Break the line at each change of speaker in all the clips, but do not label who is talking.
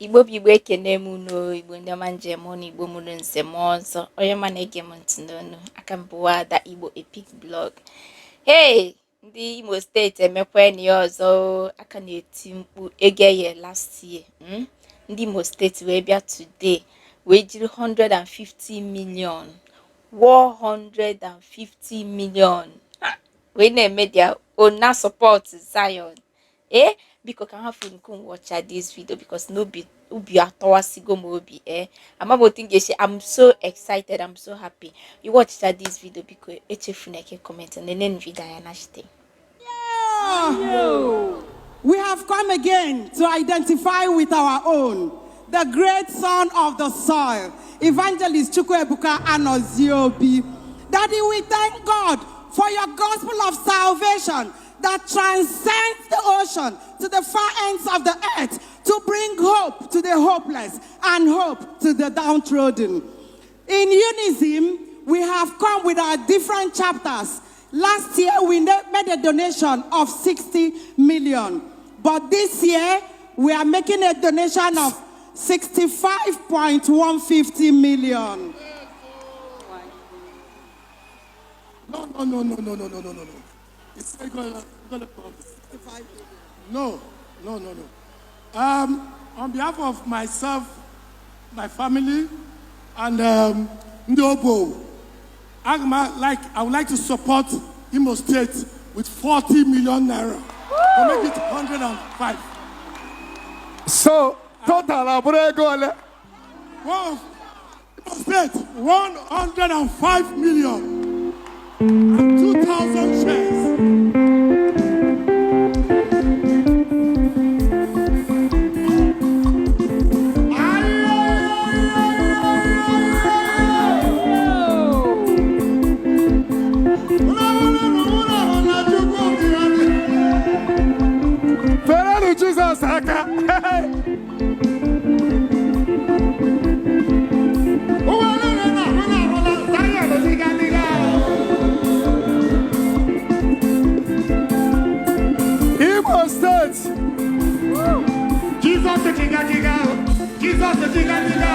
Igbo bụ Igbo, ekene m unu. Igbo ndị ọma, njem unu, Igbo mụrụ nze m ọzọ, onye ma na-ege m ntị n'onu aka m bụ Ada Igbo Epic Blog. Hey, ndị Imo Steeti emekwana ya ọzọ. Aka na-eti mkpu ego eye last year, Ndị Imo Steeti wee bịa today wee jiri 150 million, 150 million wee na-eme their own na support Zion. Ee, biko, ka ha fụ nke watch this video because n'obi obi atọwasigo m obi. Ee, ama m otu m ga-esi. I'm so excited, I'm so happy. You watch this video, biko echefuna eke comment nene video ya na shite.
We have come again to identify with our own, the great son of the soil, Evangelist Chukwuebuka Anozie Obi. Daddy, we thank God for your gospel of salvation that transcends the ocean to the far ends of the earth to bring hope to the hopeless and hope to the downtrodden. In unison, we have come with our different chapters. Last year, we made a donation of 60 million. But this year, we are making a donation of 65.150 million.
No, no, no, no, no, no, no, no, no, no. It's not gonna come. No, no, no, no. On behalf of myself, my family, and ndị Obo, I would like to support Imo State with 40 million naira to make it 105.
So, total abụrụ ego ole?
One, Imo State, 105 million and 2,000 shares.
Ferenụ Jizọs aka. Imo Steeti.
Jesus chiga chiga, Jesus chiga chiga,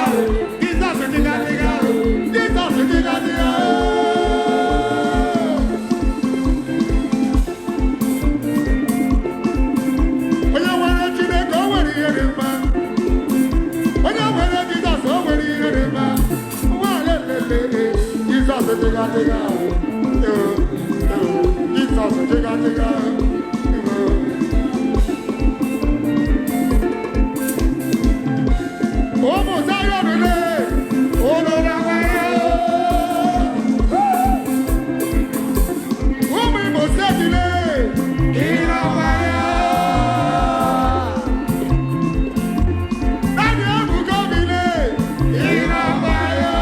Jesus chiga chiga, Jesus chiga chiga. Onye nwere Chineke, o nwere ihe dị mma. Onye nwere Jizọs, o nwere ihe dị mma. Nwa lelele, Jizọs chiga chiga, Jizọs chiga chiga. Ụmụ Zion le, ụlọ na-agba ya. Ụmụ Imo Steeti le, ịna-agba ya. Daddy Ebuka Obi le, ịna-agba ya.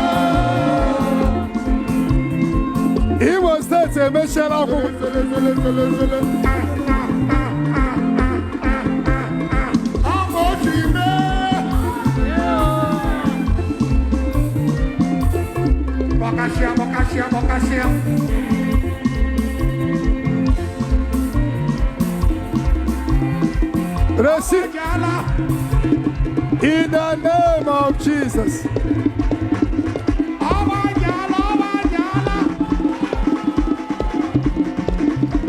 Imo Steeti emechiela akwụkwọ.
Zele, zele, zele, zele. Ah, ah, ah, ah, ah, ah, ah, ah. Ọ bụ otu ime. Bọkashịa, bọkashịa, bọkashịa.
Receive
Jala.
In the name of Jesus.
Ọba jala, ọba jala.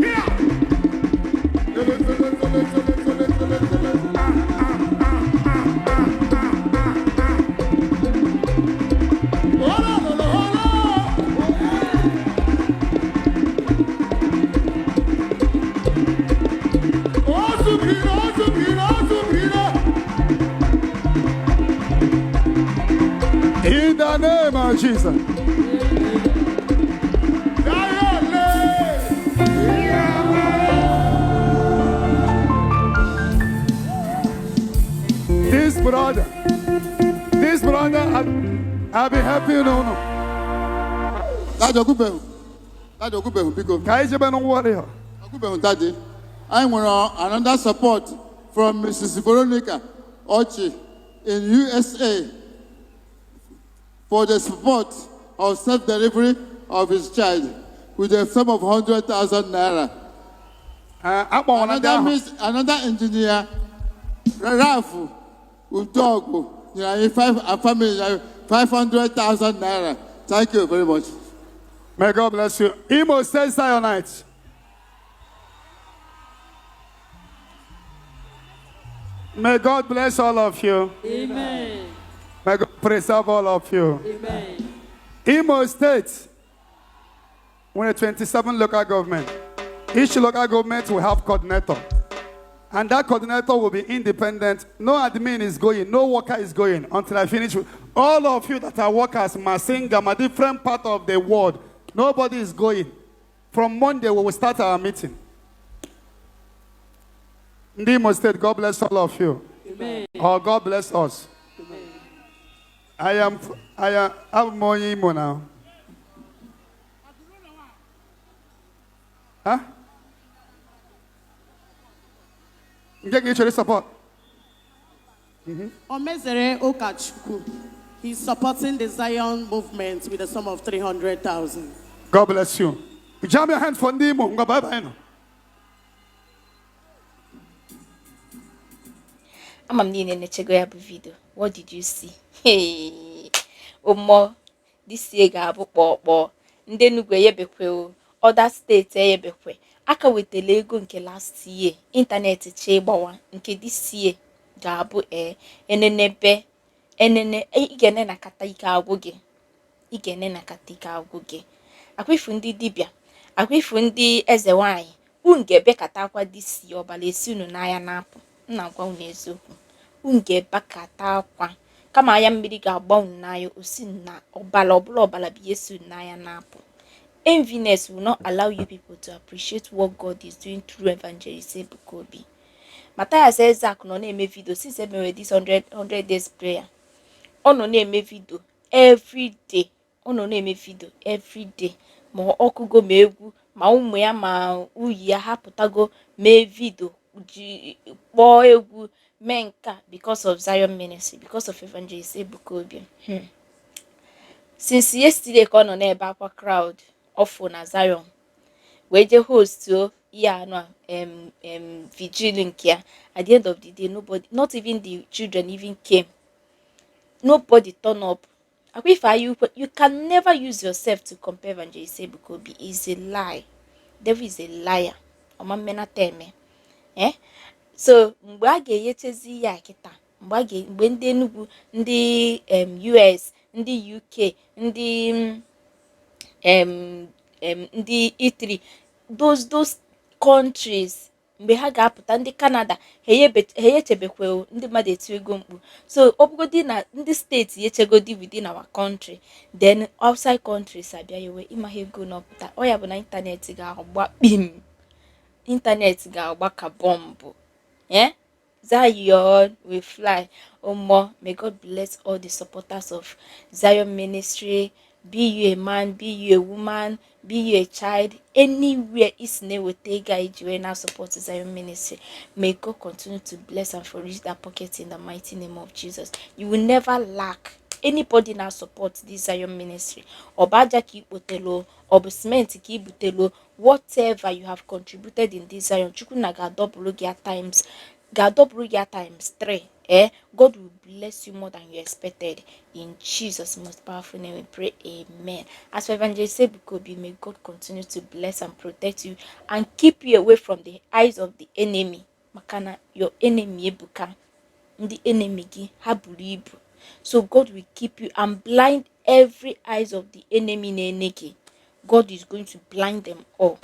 Here. Zele, zele, zele, zele, zele, zele, zele. Ah, ah, ah, ah, ah, ah, ah, ah. Hola, hola, hola. Osubrina, osubrina, osubrina.
In the name of Jesus.
Dayole.
This brother, I'll be happy no no.
Daddy Ogubehu, Daddy Ogubehu, biko.
Ka anyị jebe n'ụwa ya.
Ogubehu, Daddy. Anyị nwere another support from Mrs. Veronica Ochi in USA for the support of self-delivery of his child with a sum of 100,000 naira.
Akpọnwụla ndị
Another,
ahụ.
Another engineer, Ralph Udogu nyere anyị five and family nyere anyị 500,000 naira. Thank you very much.
May God bless you. Imo State Zionites. May God bless all of you.
Amen.
May God preserve all of you.
Amen.
Imo State, we're 27 local government. Each local government will have coordinator. And that coordinator will be independent. No admin is going, no worker is going until I finish. All of you that are workers, Masinga, my different part of the world, nobody is going. From Monday, we will start our meeting. Ndị Imo State, God bless all of you.
Amen.
Or God bless us. I am, I'm onye Imo now. Huh? Nke ka ị chọrọ support?
Omezere Okachukwu. He's supporting the Zion movement with a sum of 300,000.
God bless you. Jam your hands for ndị Imo. Ngwa, bye bye nọ.
Ama m niile na-echego ya bụ video. What did you see? Hey, omo, this year ga-abụ kpọkpọ. Ndị Enugu eyebekwe o, other steeti eyebekwe. Aka wetara ego nke last year, ịntanetị chee gbawa. Nke this year ga-abụ enenebe enene. Ị ga-ene na kata ike agwụ gị, ị ga-ene na kata ike agwụ gị. Akwa ifu ndị dibịa, akwa ifu ndị eze nwanyị, unu ga-ebekata akwa this year, ọbara esi unu n'anya na-apụ. M na-agwa unu eziokwu, unu ga-ebekata akwa kama anya mmiri ga-agba unu n'anya osi na ọbara ọbụla, ọbara bụ ihe si unu n'anya na-apụ. Enviness will not allow you people to appreciate what God is doing through Evangelist Ebuka Obi. Matthias Ezeaku nọ na-eme video since emere this 100 100 days prayer. Ọ nọ na-eme video every day, ọ nọ na-eme video every day, ma ọkụgo, ma egwu, ma ụmụ ya, ma uyi ya, ha pụtago mee video, ji kpọọ egwu, mee nka because of Zion Ministry, because of Evangelist Ebuka Obi. Since yesterday ka ọ nọ na-ebe akwa crowd ọfụ na Zion wee jee host o ihe anụ a vigil nke ya. At the end of the day, nobody, not even the children even came. Nobody turn up. Akwa ife anyị ukwe, you can never use yourself to compare Evangelist Ebuka Obi. Is a lie. Devil is a liar. Ọma mmenata eme. So mgbe a ga-enyechezi ya kịta, mgbe a ga, mgbe ndị Enugu, ndị US, ndị UK, ndị ndị Italy, those countries, mgbe ha ga-apụta, ndị Canada, ha enyechebekwe ndị mmadụ etu ego mkpu. So ọ bụgodi na ndị steeti yechegodi within our country, then outside countries abịa yewe ịma ha ego n'ọpụta. Ọ ya bụ na ịntanetị ga-agba kpim, ịntanetị ga-agba ka bọmbụ. Zion will fly. Omo, may God bless all the supporters of Zion Ministry. Be you a man, be you a woman, be you a child, anywhere is na-eweta ego a iji wee na support Zion Ministry. May God continue to bless and flourish that pocket in the mighty name of Jesus. You will never lack. Anybody na support this Zion Ministry, ọ bụ aja ka ikpotelu, ọ bụ simenti ka ibutelu, whatever you have contributed in this Zion, Chukwu na ga-adọbụrụ gị times, ga-adọbụrụ gị times 3. God will bless you more than you expected. In Jesus' most powerful name we pray. Amen. As for Evangelist Ebuka Obi, may God continue to bless and protect you and keep you away from the eyes of the enemy. Makana your enemy ebuka. Ndị enemy gị ha buru ibu. So God will keep you and blind every eyes of the enemy na-ene gị. God is going to blind them all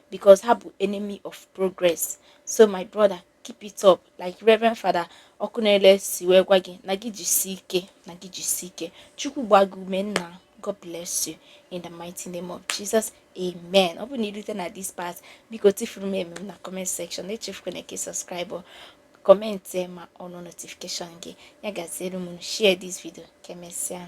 because ha bụ enemy of progress. So my brother, keep it up. Like Reverend Father Okunele si wee gwa gị na gị jisie ike, na gị jisie ike. Chukwu gbaa gị ume, nna. God bless you in the mighty name of Jesus. Amen. Ọ bụrụ na irute na this part, biko tifuru m eme m na comment section. Echefukwana ka subscribe, comment, ma ọnụ notification gị. Ya gaziere m. Share this video. Ka emesịa.